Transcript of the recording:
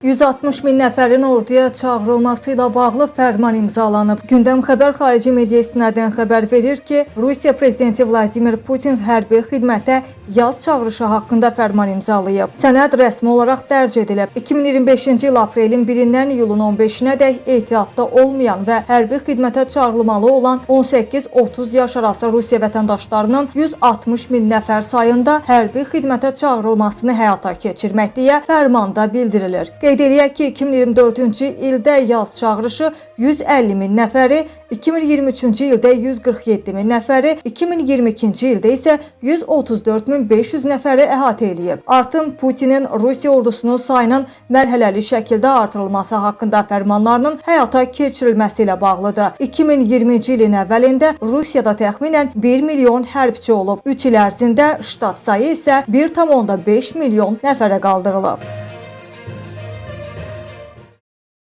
160 min nəfərin orduya çağırılması ilə bağlı fərman imzalanıb. Gündəm xəbər xarici media istinadən xəbər verir ki, Rusiya prezidenti Vladimir Putin hərbi xidmətə yaz çağırışı haqqında fərman imzalayıb. Sənəd rəsmi olaraq dərc edilib. 2025-ci il aprelin 1-dən iyulun 15-nədək ehtiyatda olmayan və hərbi xidmətə çağırılmalı olan 18-30 yaş arası Rusiya vətəndaşlarının 160 min nəfər sayında hərbi xidmətə çağırılmasını həyata keçirmək deyə fərmanda bildirilir. Qeyd eləyək ki, 2024-cü ildə yaz çağırışı 150 min nəfəri, 2023-cü ildə 147 min nəfəri, 2022-ci ildə isə 134.500 nəfəri əhatə eləyib. Artım Putinin Rusiya ordusunun sayının mərhələli şəkildə artırılması haqqında fərmanlarının həyata keçirilməsi ilə bağlıdır. 2020-ci ilin əvvəlində Rusiyada təxminən 1 milyon hərbçi olub. 3 il ərzində ştat sayı isə 1,5 milyon nəfərə qaldırılıb.